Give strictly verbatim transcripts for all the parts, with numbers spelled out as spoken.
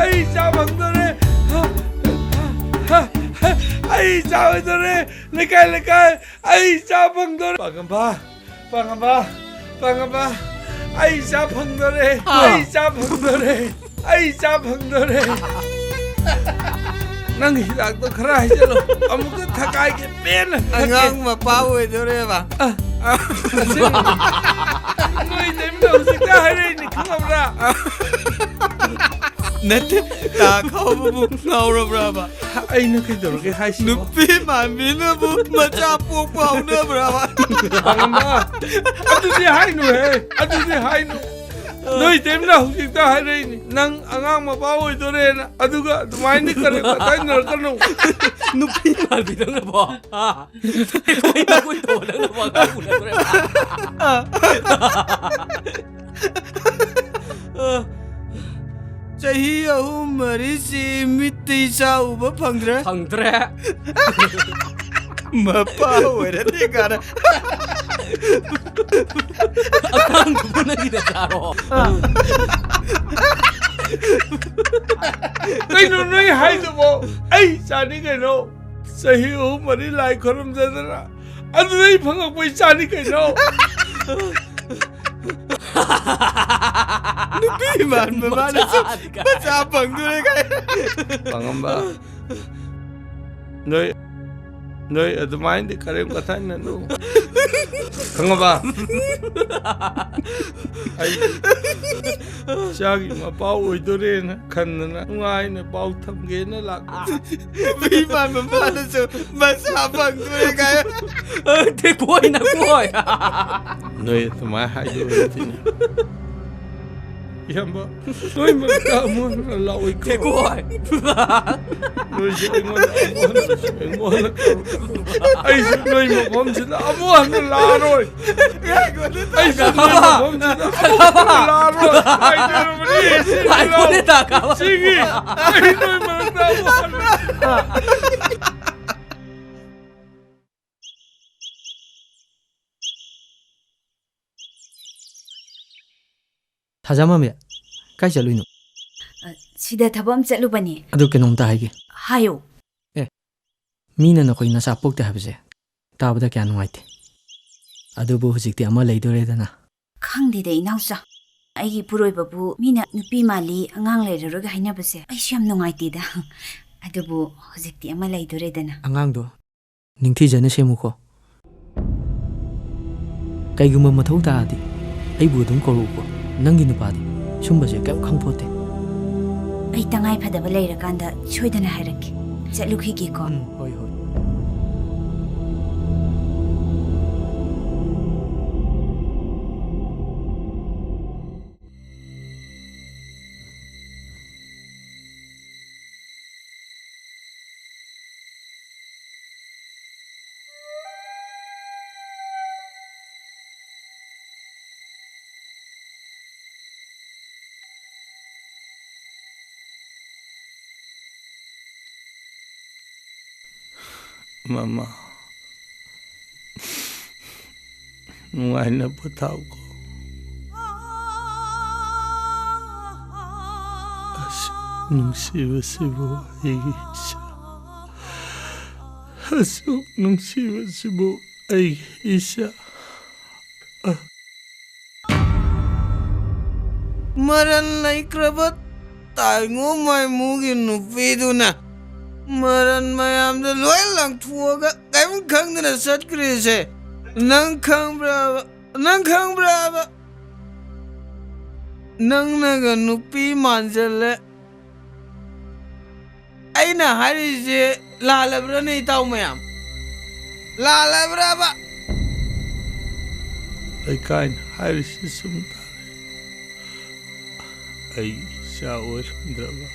ꯑꯩ ꯏꯆꯥ ꯐꯪꯗꯣꯔꯦ꯫ ꯑꯩ ꯏꯆꯥ ꯑꯣꯏꯗꯣꯔꯦ꯫ ꯂꯩꯀꯥꯏ, ꯂꯩꯀꯥꯏ, ꯑꯩ ꯏꯆꯥ ꯐꯪꯗꯣꯔꯦ꯫ ꯄꯥꯉꯝꯕ, ꯄꯥꯉꯝꯕ, ꯄꯥꯉꯝꯕ, ꯑꯩ ꯏꯆꯥ ꯐꯪꯗꯣꯔꯦ꯫ ꯑꯥ꯫ ꯑꯩ ꯏꯆꯥ ꯐꯪꯗꯣꯔꯦ꯫ ꯑꯩ ꯏꯆꯥ ꯐꯪꯗꯣꯔꯦ꯫ ꯅꯪꯒꯤ ꯍꯤꯗꯥꯛꯇꯣ ꯈꯔ ꯍꯩꯖꯜꯂꯣ꯫ ꯑꯃꯨꯛꯇ ꯊꯀꯥꯏꯒꯤ ꯄꯦꯟꯅ ꯊꯛꯀꯦ꯫ ꯑꯉꯥꯡ ꯃꯄꯥ ꯑꯣꯏꯗꯣꯔꯦꯕ꯫ ꯑ, ꯑꯁꯦꯡꯕ꯫ ꯅꯣꯏ ꯏꯇꯩꯃꯅ ꯍꯧꯖꯤꯛꯇ ꯍꯥꯏꯔꯛꯏꯅꯤ, ꯈꯪꯉꯕ꯭ꯔꯥ? ꯅꯠꯇꯦ, ꯇꯥ ꯈꯥꯎꯕꯕꯨ ꯉꯥꯎꯔꯕ꯭ꯔꯕ? ꯑꯩꯅ ꯀꯩꯗꯧꯔꯒꯦ ꯍꯥꯏꯁꯤꯕꯣ? ꯅꯨꯄꯤ ꯃꯥꯟꯕꯤꯅꯕꯨ ꯃꯆꯥ ꯄꯣꯛꯄ ꯍꯧꯅꯕ꯭ꯔꯕ? ꯄꯥꯉꯝꯕ, ꯑꯗꯨꯗꯤ ꯍꯥꯏꯅꯨꯍꯦ, ꯑꯗꯨꯗꯤ ꯍꯥꯏꯅꯨ꯫ ꯅꯣꯏ ꯏꯇꯩꯃꯅ ꯍꯧꯖꯤꯛꯇ ꯍꯥꯏꯔꯛꯏꯅꯤ, ꯅꯪ ꯑꯉꯥꯡ ꯃꯄꯥ ꯑꯣꯏꯗꯣꯔꯦꯅ, ꯑꯗꯨꯒ ꯑꯗꯨꯃꯥꯏꯅ ꯀꯔꯦꯝ ꯀꯊꯥꯏꯅꯔꯛꯀꯅꯨ꯫ ꯅꯨꯄꯤ ꯃꯥꯟꯕꯤꯗꯧꯅꯕꯣ? ꯍꯥ? ꯑꯩꯈꯣꯏ, ꯑꯩꯈꯣꯏ ꯇꯧꯕꯗꯧꯅꯕꯣ ꯑꯉꯥꯡ ꯎꯅꯗꯣꯔꯦ? ꯆꯍꯤ ꯑꯍꯨꯝ ꯃꯔꯤꯁꯤ ꯃꯤꯠꯇ ꯏꯆꯥ ꯎꯕ ꯐꯪꯗ꯭ꯔꯦ꯫ ꯐꯪꯗ꯭ꯔꯦ꯫ ꯃꯄꯥ ꯑꯣꯏꯔꯗꯤ ꯀꯥꯟꯅ꯫ ꯑꯉꯥꯡꯗꯨꯕꯨ ꯅꯪꯒꯤ ꯅꯆꯥꯔꯣ? ꯀꯩꯅꯣ ꯅꯣꯏ ꯍꯥꯏꯗꯨꯕꯣ? ꯑꯩ ꯏꯆꯥꯅꯤ ꯀꯩꯅꯣ꯫ ꯆꯍꯤ ꯑꯍꯨꯝ ꯃꯔꯤ ꯂꯥꯏ ꯈꯨꯔꯨꯝꯖꯗꯅ ꯑꯗꯨꯗꯩ ꯐꯪꯉꯛꯄ ꯏꯆꯥꯅꯤ ꯀꯩꯅꯣ꯫ ꯅꯨꯄꯤ ꯃꯥꯟꯕ ꯃꯥꯅꯁꯨ ꯃꯆꯥꯗꯤ ꯀꯥꯏ? ꯃꯆꯥ ꯐꯪꯗꯣꯔꯦ ꯀꯥꯏ? ꯄꯥꯉꯝꯕ, ꯅꯣꯏ, ꯅꯣꯏ ꯑꯗꯨꯃꯥꯏꯅꯗꯤ ꯀꯔꯦꯝ ꯀꯊꯥꯏꯅꯅꯨ꯫ ꯈꯪꯉꯕ? ꯑꯩ ꯏꯆꯥꯒꯤ ꯃꯄꯥ ꯑꯣꯏꯗꯣꯔꯦꯅ ꯈꯟꯗꯅ ꯅꯨꯡꯉꯥꯏꯅ ꯄꯥꯎ ꯊꯝꯒꯦꯅ ꯂꯥꯛꯄ꯫ ꯅꯨꯄꯤ ꯃꯥꯟꯕ ꯃꯥꯅꯁꯨ ꯃꯆꯥ ꯐꯪꯗꯣꯔꯦ ꯀꯥꯏ꯫ ꯊꯦꯀꯣꯏꯅ ꯀꯣꯏ꯫ ꯅꯣꯏ ꯑꯗꯨꯃꯥꯏꯅ ꯍꯥꯏꯗꯣꯛꯑꯗꯤꯅꯦ꯫ ꯏꯌꯥꯝꯕ, ꯅꯣꯏ ꯃꯔꯛꯇ ꯑꯃꯨꯛ ꯍꯟꯅ ꯂꯥꯛꯑꯣꯏꯀꯣ꯫ ꯊꯦꯀꯣꯏ꯫ ꯅꯣꯏꯁꯦ ꯑꯩꯉꯣꯟꯗ ꯑꯃꯨꯛ ꯍꯟꯅ, ꯑꯩꯉꯣꯟꯗ ꯀꯧꯔꯛꯀꯅꯨ꯫ ꯑꯩꯁꯨ ꯅꯣꯏ ꯃꯐꯝꯁꯤꯗ ꯑꯃꯨꯛ ꯍꯟꯅ ꯂꯥꯛꯑꯔꯣꯏ꯫ ꯑꯩꯁꯨ ꯅꯣꯏ ꯃꯐꯝꯁꯤꯗ ꯑꯃꯨꯛ ꯍꯟꯅ ꯂꯥꯛꯑꯔꯣꯏ꯫ ꯍꯥꯏꯖꯔꯕꯅꯤ, ꯏꯆꯤꯜ ꯏꯅꯥꯎ꯫ ꯁꯤꯒꯤ ꯑꯩ ꯅꯣꯏ ꯃꯔꯛꯇ ꯑꯃꯨꯛ ꯍꯟꯅ ꯊꯥꯖꯃꯝꯃꯤ, ꯀꯥꯏ ꯆꯠꯂꯨꯏꯅꯣ? ꯑ, ꯁꯤꯗ ꯊꯕꯛ ꯑꯃ ꯆꯠꯂꯨꯕꯅꯦ꯫ ꯑꯗꯨ ꯀꯩꯅꯣꯝꯇ ꯍꯥꯏꯒꯦ꯫ ꯍꯥꯏꯌꯨ꯫ ꯑꯦ, ꯃꯤꯅ ꯅꯈꯣꯏ ꯅꯆꯥ ꯄꯣꯛꯇꯦ ꯍꯥꯏꯕꯁꯦ ꯇꯥꯕꯗ ꯀꯌꯥ ꯅꯨꯡꯉꯥꯏꯇꯦ꯫ ꯑꯗꯨꯕꯨ ꯍꯧꯖꯤꯛꯇꯤ ꯑꯃ ꯂꯩꯗꯣꯔꯦꯗꯅ꯫ ꯈꯪꯗꯦꯗ, ꯏꯅꯥꯎꯆꯥ꯫ ꯑꯩꯒꯤ ꯏꯄꯨꯔꯣꯏꯕꯕꯨ ꯃꯤꯅ ꯅꯨꯄꯤ ꯃꯥꯜꯂꯤ, ꯑꯉꯥꯡ ꯂꯩꯔꯔꯣꯏꯒ ꯍꯥꯏꯅꯕꯁꯦ ꯑꯩꯁꯨ ꯌꯥꯝ ꯅꯨꯡꯉꯥꯏꯇꯦꯗ꯫ ꯑꯗꯨꯕꯨ ꯍꯧꯖꯤꯛꯇꯤ ꯑꯃ ꯂꯩꯗꯣꯔꯦꯗꯅ꯫ ꯑꯉꯥꯡꯗꯣ ꯅꯤꯡꯊꯤꯖꯅ ꯁꯦꯝꯃꯨꯀꯣ꯫ ꯀꯩꯒꯨꯝꯕ ꯃꯊꯧ ꯇꯥꯔꯗꯤ ꯑꯩꯕꯨ ꯑꯗꯨꯝ ꯀꯧꯔꯛꯎꯀꯣ꯫ ꯅꯪꯒꯤ ꯅꯨꯄꯥꯗꯤ ꯁꯨꯝꯕꯁꯦ ꯀꯩꯝ ꯈꯪꯄꯣꯠꯇꯦ꯫ ꯑꯩ ꯇꯉꯥꯏ ꯐꯗꯕ ꯂꯩꯔꯀꯥꯟꯗ ꯁꯣꯏꯗꯅ ꯍꯥꯏꯔꯛꯀꯦ꯫ ꯆꯠꯂꯨꯈꯤꯒꯦꯀꯣ꯫ ꯎꯝ, ꯍꯣꯏ, ꯍꯣꯏ꯫ ꯃꯃꯥ, ꯅꯨꯡꯉꯥꯏꯅ ꯄꯣꯊꯥꯎꯀꯣ꯫ ꯑꯁ, ꯅꯨꯡꯁꯤꯕꯁꯤꯕꯨ ꯑꯩꯒꯤ ꯏꯆꯥ, ꯑꯁꯨꯛ ꯅꯨꯡꯁꯤꯕꯁꯤꯕꯨ ꯑꯩꯒꯤ ꯏꯆꯥ꯫ ꯃꯔꯟ ꯂꯩꯈ꯭ꯔꯕ ꯇꯥꯏꯉꯣ ꯃꯥꯏꯃꯨꯒꯤ ꯅꯨꯄꯤꯗꯨꯅ ꯃꯔꯟ ꯃꯌꯥꯝꯗ ꯂꯣꯏ ꯂꯪꯊꯣꯛꯑꯒ ꯀꯔꯤꯝ ꯈꯪꯗꯅ ꯆꯠꯈ꯭ꯔꯤꯁꯦ ꯅꯪ ꯈꯪꯕ꯭ꯔꯥꯕ? ꯅꯪ ꯈꯪꯕ꯭ꯔꯥꯕ? ꯅꯪꯅꯒ ꯅꯨꯄꯤ ꯃꯥꯟꯁꯤꯜꯂꯦ꯫ ꯑꯩꯅ ꯍꯥꯏꯔꯤꯁꯦ ꯂꯥꯜꯂꯕ꯭ꯔꯥꯅꯦ, ꯏꯇꯥꯎ ꯃꯌꯥꯝ? ꯂꯥꯜꯂꯕ꯭ꯔꯥꯕ? ꯂꯩꯀꯥꯏꯅ ꯍꯥꯏꯔꯤꯁꯦ ꯆꯨꯝ ꯇꯥꯔꯦ꯫ ꯑꯩꯒꯤ ꯏꯆꯥ ꯑꯣꯏꯔꯝꯗ꯭ꯔꯕ,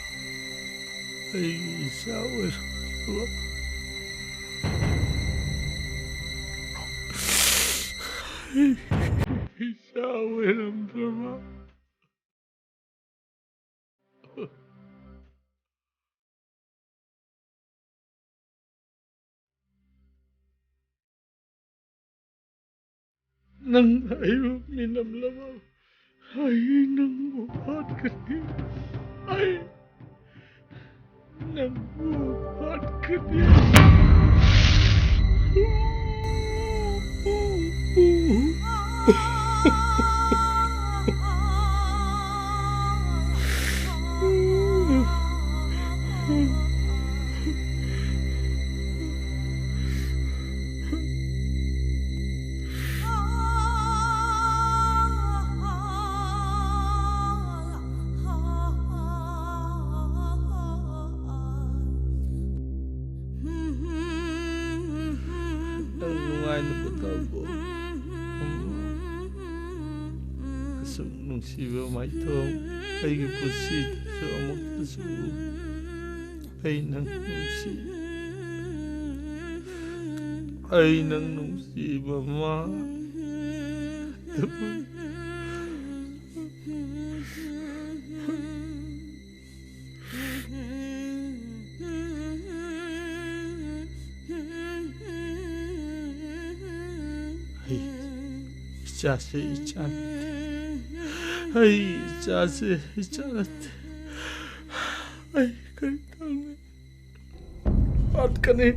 ꯑꯩꯒꯤ ꯏꯆꯥ ꯑꯣꯏꯔꯝꯗ꯭ꯔꯕ, ꯑꯩꯒꯤ ꯏꯆꯥ ꯑꯣꯏꯔꯝꯗ꯭ꯔꯕ꯫ ꯅꯪ ꯑꯩꯕꯨ ꯃꯤꯅꯝꯂꯕ? ꯑꯩ ꯅꯪꯕꯨ ꯍꯥꯠꯀꯅꯤ꯫ ꯑꯩ ꯅꯪꯕꯨ ꯍꯥꯠꯀꯅꯤ꯫ ꯅꯪ ꯅꯨꯡꯉꯥꯏꯅ ꯄꯣꯊꯥꯎꯀꯣ꯫ ꯑꯁꯨꯛ ꯅꯨꯡꯁꯤꯕ ꯃꯥꯏꯊꯣꯡ ꯑꯩꯒꯤ ꯄꯨꯟꯁꯤꯗꯁꯨ ꯑꯃꯨꯛꯇꯁꯨ ꯎ꯫ ꯑꯩ ꯅꯪ ꯅꯨꯡꯁꯤ꯫ ꯑꯩ ꯅꯪ ꯅꯨꯡꯁꯤꯕ ꯃꯥ꯫ ꯑꯩ ꯏꯆꯥꯁꯦ ꯏꯆꯥ ꯅꯠꯇꯦ꯫ ꯑꯩ ꯏꯆꯥꯁꯦ ꯏꯆꯥ ꯅꯠꯇꯦ꯫ ꯑꯩ ꯀꯔꯤ ꯇꯧꯅꯤ? ꯍꯥꯠꯀꯅꯤ꯫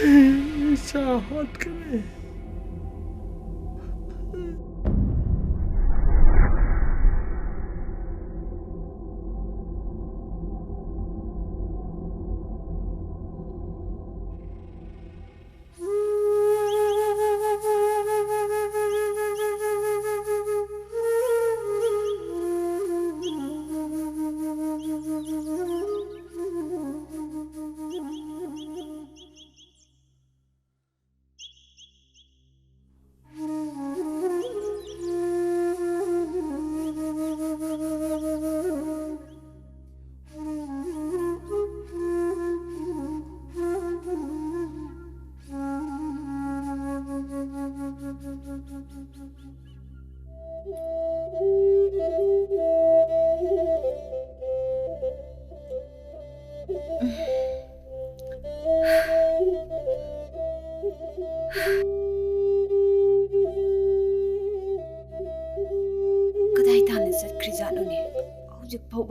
ꯑꯩ ꯏꯆꯥ ꯍꯥꯠꯀꯅꯤ꯫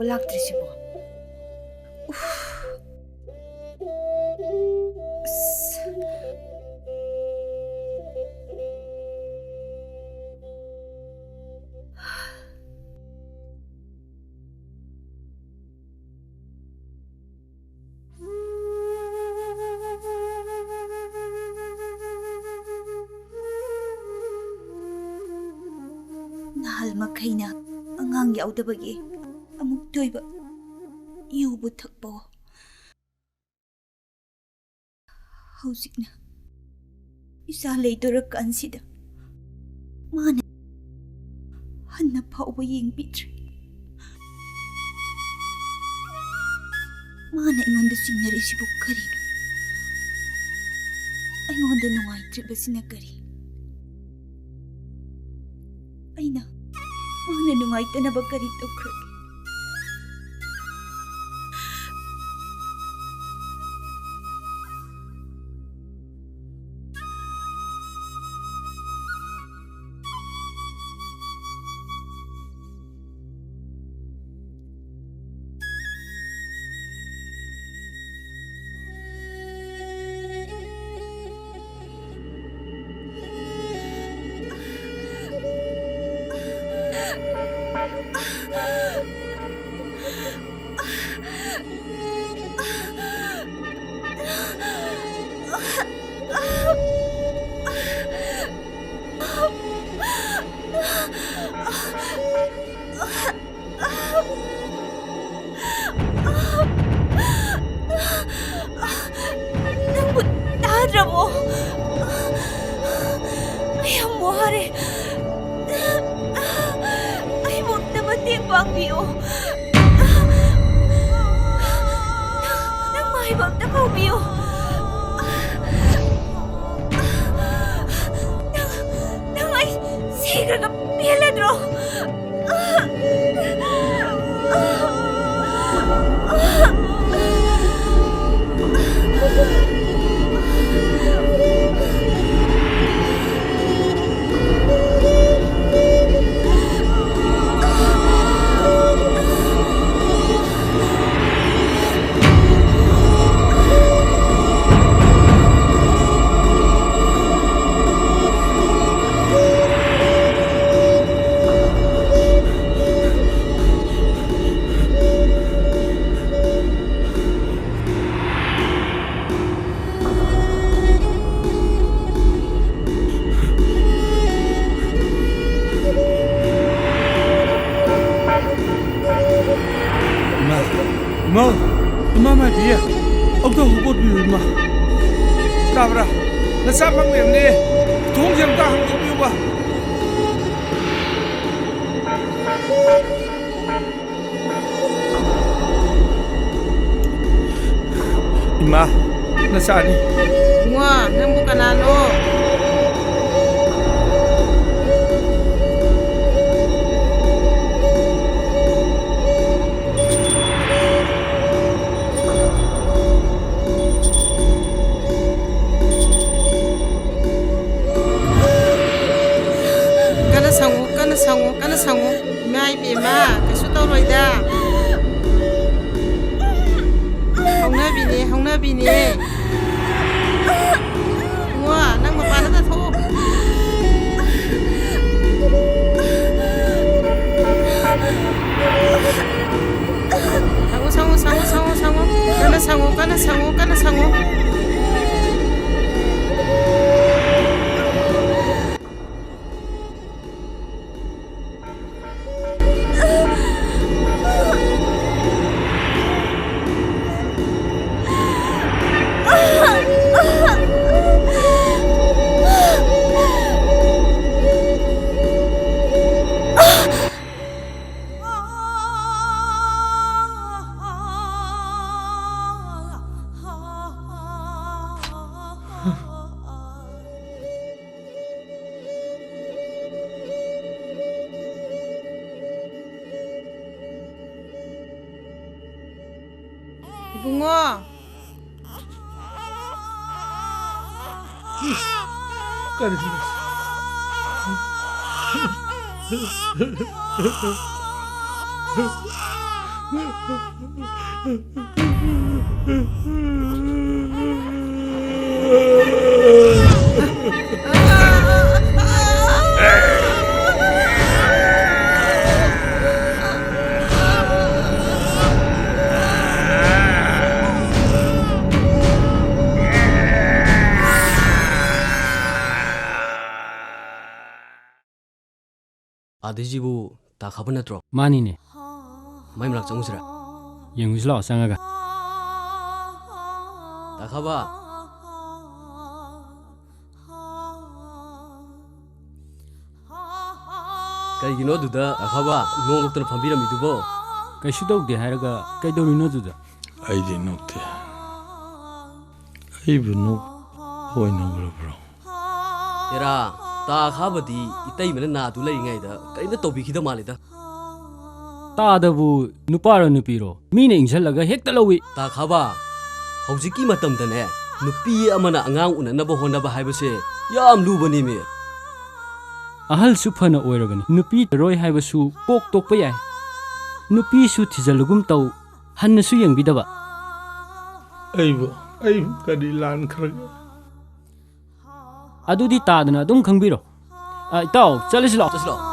ꯂꯥꯛꯇ꯭ꯔꯤꯁꯤꯕꯣ? ꯎꯐ꯫ ꯑꯁ꯫ ꯅꯍꯥꯜ ꯃꯈꯩꯅ ꯑꯉꯥꯡ ꯌꯥꯎꯗꯕꯒꯤ ꯑꯃꯨꯛꯇ ꯑꯣꯏꯕ ꯌꯨꯕꯨ ꯊꯛꯄꯋꯣ꯫ ꯍꯧꯖꯤꯛꯅ ꯏꯆꯥ ꯂꯩꯗꯣꯔꯀꯥꯟꯁꯤꯗ ꯃꯥꯅ ꯍꯟꯅ ꯐꯥꯎꯕ ꯌꯦꯡꯕꯤꯗ꯭ꯔꯦ꯫ ꯃꯥꯅ ꯑꯩꯉꯣꯟꯗ ꯆꯤꯡꯅꯔꯤꯁꯤꯕꯨ ꯀꯔꯤꯅꯣ? ꯑꯩꯉꯣꯟꯗ ꯅꯨꯡꯉꯥꯏꯇ꯭ꯔꯤꯕꯁꯤꯅ ꯀꯔꯤ? ꯑꯩꯅ ꯃꯥꯅ ꯅꯨꯡꯉꯥꯏꯇꯅꯕ ꯀꯔꯤ ꯇꯧꯈ꯭ꯔꯒꯦ? ꯅꯪꯕꯨ ꯇꯥꯗ꯭ꯔꯕꯣ? ꯑꯩ ꯌꯥꯝ ꯋꯥꯔꯦ꯫ ꯑꯩꯕꯨ ꯑꯝꯇ ꯃꯇꯦꯡ ꯄꯥꯡꯕꯤꯌꯨ꯫ ꯅꯪ, ꯅꯪ ꯃꯥꯏꯕ ꯑꯝꯇ ꯀꯧꯕꯤꯌꯨ꯫ ꯅꯪ, ꯅꯪ ꯑꯩ ꯁꯤꯈ꯭ꯔꯒ ꯄꯦꯜꯂꯗ꯭ꯔꯣ? ꯇꯥꯕ꯭ꯔꯥ? ꯅꯆꯥ ꯄꯪ ꯂꯩꯔꯝꯅꯦ꯫ ꯊꯣꯡꯁꯦ ꯑꯝꯇ ꯍꯥꯡꯗꯣꯛꯄꯤꯌꯨꯕ꯫ ꯏꯃꯥ, ꯅꯆꯥꯅꯤ꯫ ꯏꯕꯨꯡꯉꯣ, ꯅꯪꯕꯨ ꯀꯅꯥꯅꯣ? ꯀꯟꯅ ꯁꯪꯉꯨ, ꯀꯟꯅ ꯁꯪꯉꯨ, ꯀꯟꯅ ꯁꯪꯉꯨ꯫ ꯏꯃꯥ ꯏꯕꯦꯝꯃ, ꯀꯩꯁꯨ ꯇꯧꯔꯣꯏꯗ꯫ ꯍꯧꯅꯕꯤꯅꯦ, ꯍꯧꯅꯕꯤꯅꯦ꯫ ꯏꯕꯨꯡꯉꯣ, ꯅꯪ ꯃꯄꯥꯟꯗ ꯊꯣꯛꯑꯣ꯫ ꯁꯪꯉꯣ, ꯁꯪꯉꯣ, ꯁꯪꯉꯣ, ꯁꯪꯉꯣ, ꯁꯪꯉꯣ꯫ ꯀꯟꯅ ꯁꯪꯉꯣ, ꯀꯟꯅ ꯁꯪꯉꯣ, ꯀꯟꯅ ꯁꯪꯉꯣ꯫ ꯏꯕꯨꯡꯉꯣ꯫ ꯀꯔꯤꯅꯣ? ꯑꯥꯗꯩꯁꯤꯕꯨ ꯇꯥ ꯈꯥꯕ ꯅꯠꯇ꯭ꯔꯣ? ꯃꯥꯅꯤꯅꯦ꯫ ꯃꯩ ꯃꯅꯥꯛ ꯆꯪꯉꯨꯁꯤꯔꯥ? ꯌꯦꯡꯉꯨꯁꯤ ꯂꯥꯛꯑꯣ, ꯆꯪꯉꯒ꯫ ꯇꯥꯈꯥꯕ꯫ ꯀꯩꯒꯤꯅꯣ ꯑꯗꯨꯗ ꯇꯥꯈꯥꯕ ꯅꯣꯡ ꯅꯣꯛꯇꯅ ꯐꯝꯕꯤꯔꯝꯃꯤꯗꯨꯕꯣ? ꯀꯩꯁꯨ ꯇꯧꯗꯦ ꯍꯥꯏꯔꯒ ꯀꯩꯗꯧꯔꯤꯅꯣ ꯑꯗꯨꯗ? ꯑꯩꯗꯤ ꯅꯣꯛꯇꯦ꯫ ꯑꯩꯕꯨ ꯅꯣꯛ ꯑꯣꯏꯅ ꯎꯔꯕ꯭ꯔꯣ? ꯑꯦꯔꯥ, ꯇꯥ ꯈꯥꯕꯗꯤ ꯏꯇꯩꯃꯅ ꯅꯥꯗꯨ ꯂꯩꯔꯤꯉꯩꯗ ꯀꯔꯤꯝꯇ ꯇꯧꯕꯤꯈꯤꯗ ꯃꯥꯜꯂꯦꯗ꯫ ꯇꯥꯗꯕꯨ ꯅꯨꯄꯥꯔꯣ ꯅꯨꯄꯤꯔꯣ? ꯃꯤꯅ ꯏꯟꯁꯤꯜꯂꯒ ꯍꯦꯛꯇ ꯂꯧꯏ꯫ ꯇꯥ ꯈꯥꯕ, ꯍꯧꯖꯤꯛꯀꯤ ꯃꯇꯝꯗꯅꯦ, ꯅꯨꯄꯤ ꯑꯃꯅ ꯑꯉꯥꯡ ꯎꯅꯅꯕ ꯍꯣꯠꯅꯕ ꯍꯥꯏꯕꯁꯦ ꯌꯥꯝ ꯂꯨꯕꯅꯤꯃꯤ꯫ ꯑꯍꯜꯁꯨ ꯐꯅ ꯑꯣꯏꯔꯕꯅꯤ, ꯅꯨꯄꯤ ꯊꯤꯔꯣꯏ ꯍꯥꯏꯕꯁꯨ ꯀꯣꯛ ꯇꯣꯛꯄ ꯌꯥꯏ꯫ ꯅꯨꯄꯤꯁꯨ ꯊꯤꯖꯤꯜꯂꯨꯒꯨꯝ ꯇꯧ, ꯍꯟꯅꯁꯨ ꯌꯦꯡꯕꯤꯗꯕ꯫ ꯑꯩꯕꯨ, ꯑꯩꯕꯨ ꯀꯔꯤ ꯂꯥꯟꯈ꯭ꯔꯒꯦ? ꯑꯗꯨꯗꯤ ꯇꯥꯗꯅ ꯑꯗꯨꯝ ꯈꯪꯕꯤꯔꯣ꯫ ꯑ, ꯏꯇꯥꯎ, ꯆꯠꯂꯁꯤ ꯂꯥꯛꯑꯣ꯫ ꯆꯠꯂꯁꯤ ꯂꯥꯛꯑꯣ꯫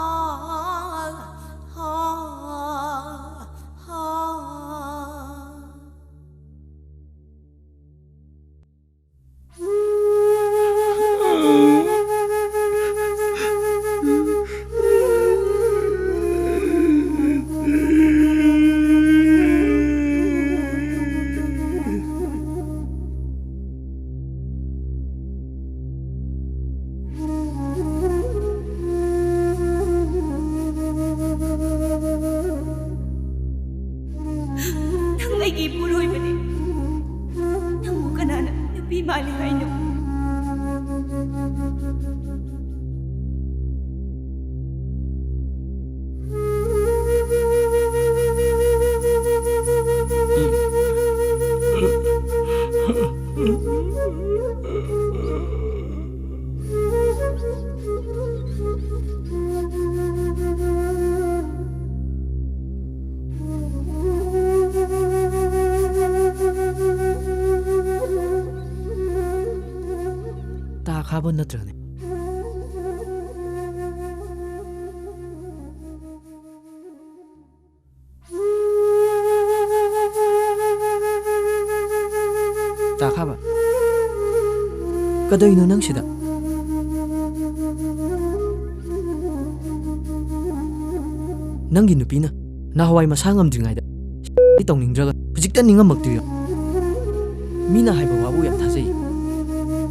ꯅꯪ ꯑꯩꯒꯤ ꯏꯄꯨꯔꯣꯏꯕꯅꯤ꯫ ꯅꯪꯕꯨ ꯀꯅꯥꯅ ꯅꯨꯄꯤ ꯃꯥꯜꯂꯤ ꯍꯥꯏꯅꯣ? ꯇꯥ ꯈꯥꯕ ꯅꯠꯇ꯭ꯔꯅꯦ? ꯇꯥ ꯈꯥꯕ, ꯀꯗꯧꯏꯅꯣ ꯅꯪ ꯁꯤꯗ? ꯅꯪꯒꯤ ꯅꯨꯄꯤꯅ ꯅꯍꯥꯟꯋꯥꯏ ꯃꯁꯥ ꯉꯝꯗ꯭ꯔꯤꯉꯩꯗ ꯇꯧꯅꯤꯡꯗ꯭ꯔꯒ ꯍꯧꯖꯤꯛꯇ ꯅꯤꯡꯉꯝꯃꯛꯇ꯭ꯔꯤꯔꯣ? ꯃꯤꯅ ꯍꯥꯏꯕ ꯋꯥꯕꯨ ꯌꯥꯝ ꯊꯥꯖꯩ꯫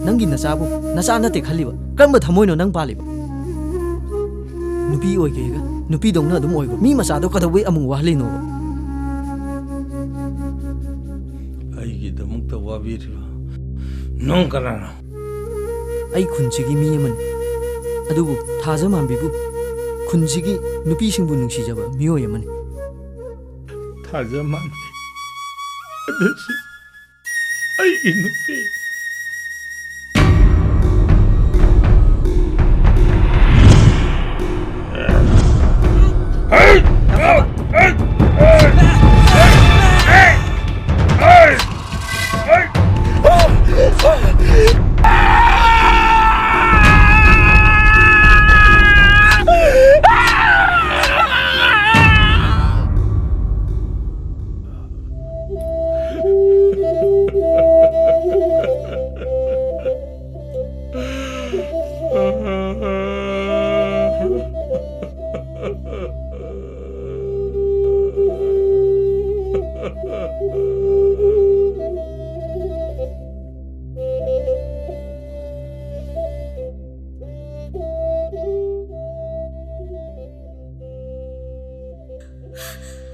ꯅꯪꯒꯤ ꯅꯆꯥꯕꯨ ꯅꯆꯥ ꯅꯠꯇꯦ ꯈꯜꯂꯤꯕ꯫ ꯀꯔꯝꯕ ꯊꯃꯣꯏꯅꯣ ꯅꯪ ꯄꯥꯜꯂꯤꯕ? ꯅꯨꯄꯤ ꯑꯣꯏꯒꯦꯒ ꯅꯨꯄꯤꯗꯧꯅ ꯑꯗꯨꯝ ꯑꯣꯏꯈꯣ꯫ ꯃꯤ ꯃꯆꯥꯗꯣ ꯀꯩꯗꯧꯕꯩ ꯑꯃꯨꯛ ꯋꯥꯍꯜꯂꯤꯅꯣꯕ? ꯑꯩꯒꯤꯗꯃꯛꯇ ꯋꯥꯕꯤꯔꯤꯕ ꯅꯪ ꯀꯅꯥꯅꯣ? ꯑꯩ ꯈꯨꯟꯁꯤꯒꯤ ꯃꯤ ꯑꯃꯅꯤ꯫ ꯑꯗꯨꯕꯨ ꯊꯥꯖ ꯃꯥꯟꯕꯤꯕꯨ ꯈꯨꯟꯁꯤꯒꯤ ꯅꯨꯄꯤꯁꯤꯡꯕꯨ ꯅꯨꯡꯁꯤꯖꯕ ꯃꯤꯑꯣꯏ ꯑꯃꯅꯤ꯫ ꯊꯥꯖ ꯃꯥꯟꯕꯤ꯫ ꯑꯗꯨꯁꯨ ꯑꯩꯒꯤ ꯅꯨꯄꯤ꯫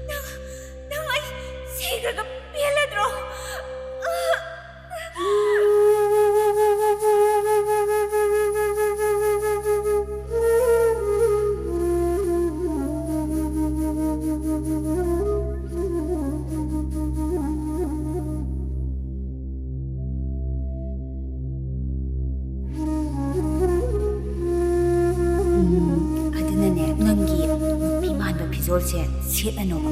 ꯅꯪ, ꯅꯪ ꯑꯩ ꯁꯤꯈ꯭ꯔꯒ ꯄꯦꯜꯂꯗ꯭ꯔꯣ? ꯎꯝ, ꯑꯗꯨꯅꯅꯦ, ꯅꯪꯒꯤ ꯅꯨꯄꯤ ꯃꯥꯟꯕ ꯐꯤꯖꯣꯜꯁꯦ ꯁꯦꯠꯂꯅꯣꯕ꯫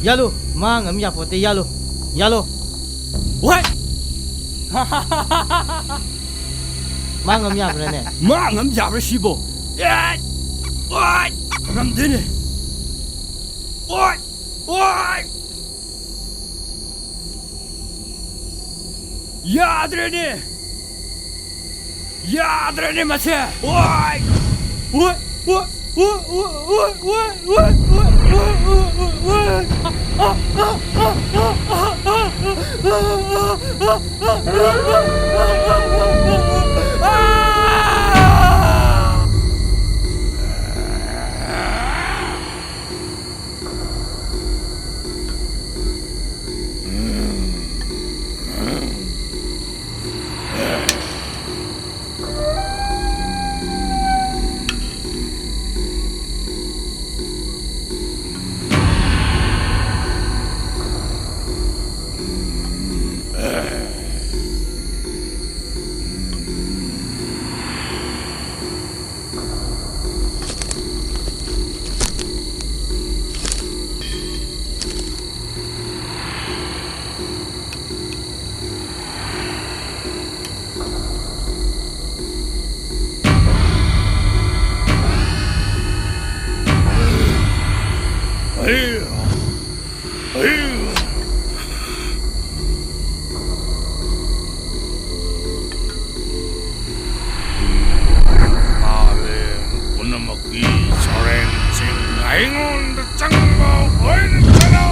ꯌꯥꯜꯂꯨ꯫ ꯃꯥ ꯉꯝ ꯌꯥꯄꯣꯠꯇꯦ꯫ ꯌꯥꯜꯂꯨ꯫ ꯌꯥꯜꯂꯨ꯫ ꯋꯥꯏ! ꯃꯥ ꯉꯝ ꯌꯥꯕ꯭ꯔꯥꯅꯦ? ꯃꯥ ꯉꯝ ꯌꯥꯕ꯭ꯔꯥ ꯁꯤꯕꯣ? ꯑꯦ! ꯋꯥꯏ! ꯉꯝꯗꯦꯅꯦ꯫ ꯋꯥꯏ! ꯋꯥꯏ! ꯌꯥꯗ꯭ꯔꯦꯅꯦ! ꯌꯥꯗ꯭ꯔꯦꯅꯦ ꯃꯁꯦ! ꯑꯣꯏ! ꯑꯣꯏ! ꯑꯣꯏ! ꯃꯥꯂꯦꯝ ꯄꯨꯝꯅꯃꯛꯀꯤ ꯁꯣꯔꯦꯟꯁꯤꯡ ꯑꯩꯉꯣꯟꯗ ꯆꯪꯕ ꯑꯣꯏꯅ ꯆꯠꯂꯣ!